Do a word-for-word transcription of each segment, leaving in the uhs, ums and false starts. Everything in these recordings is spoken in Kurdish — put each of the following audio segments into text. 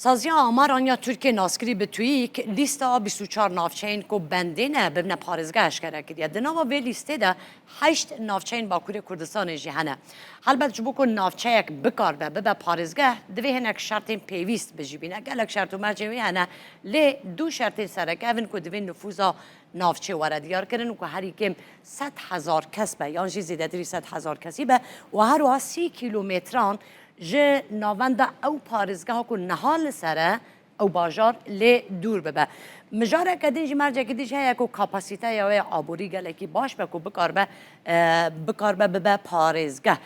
Saziya Amaran ya Tirkiyê naskirî bi TÜİK lîsta bîst û çar navçeyên ku bendê ne bibine parêzgeh eşkere kiriye. Di nava vê lîstê de heşt navçeyên Bakurê Kurdistanê jî hene. Helbet ji bo ku navçeyek bikaribe bibe parêzgeh, divê hinek şertên pêwîst bi jî bîne. Gelek şert û mercên wî hene, lê du şertên sereke ev in ku divê nifûza navçê were diyarkirin ku herî kêm sed hezar kes be yan jî zêdetirî sed hezar kesî be û her wiha sî kîlometran ji navenda ew parêzgeha ku niha li ser e, ew bajar lê dûr bibe. Mijareke din jî, mercekî din jî heye ku kapasiteya wê aborî gelekî baş be ku bikaribe, e, bikaribe bibe parêzgeh.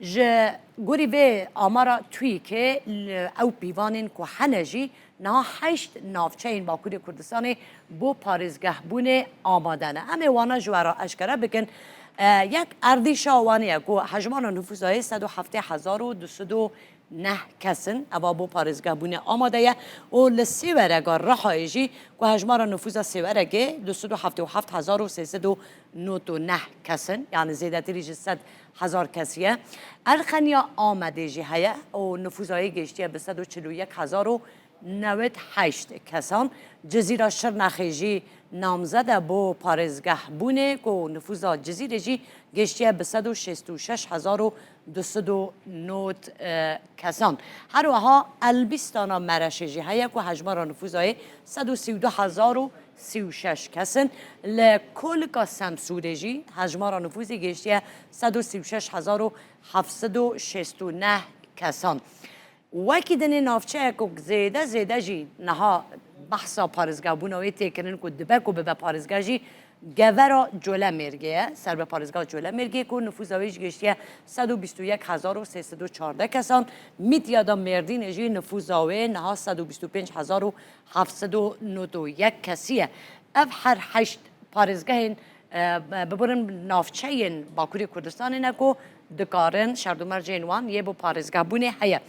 Ji gorî vê amara TÜİKê, li ew pîvanên ku hene jî, niha heşt navçeyên Bakurê Kurdistanê bo parêzgehbûnê amade ne. Em ê wana ji we re eşkere bikin. E, yek, Erdîşa Wanê ye ku hejmara nifûsa wê sed û heftê hezar û du sed û neh kes in. Eva bo parêzgehbûnê amade ye û li Sêwerega Rihayê jî ku hejmara nifûsa Sêweregê du sed û heftê û heft hezar û sê sed û nod û neh kes in, yanî zêdetirî ji sed hezar kesî ye. Erxeniya Amedê jî heye û nifûsa wê gêştiye bi sed û çil û yek hezar û newid heşt kesan. Cizîra Şirnexê jî namzed e bo parêzgehbûnê ku nifûsa Cizîrê jî gêştiye bi sed û şêst û şeş hezar û du sed û nod, e, kesan. Her wiha Elbîstana Mereşê jî heye ku hejmara nifûsa wê sed û sî û du hezar û sî û şeş kes in. Li Kolika Semsûrê jî hejmara nifûsê gêştiye sed û sî û şeş hezar û heft sed û şêst û neh kesan. Wekî dinê navçeyek ku zêde zêde jî niha behsa parêzgehbûna wê tê kirin ku dibe ku bibe parêzgeh jî Gevera Colemêrgê ye, ser bi parêzgeha Colemêrgê ku nifûsa wê jî gêştiye sed û bîst û yek hezar û sê sed û çardeh kesan. Midyada Mêrdînê jî nifûsa wê niha sed û bîst û pênc hezar û heft sed û nod û yek kesî ye. Ev her heşt parêzgehên, e, bibirin navçeyên Bakurê Kurdistanê ne ku dikarin şerdomercên wan yê bo parêzgehbûnê heye.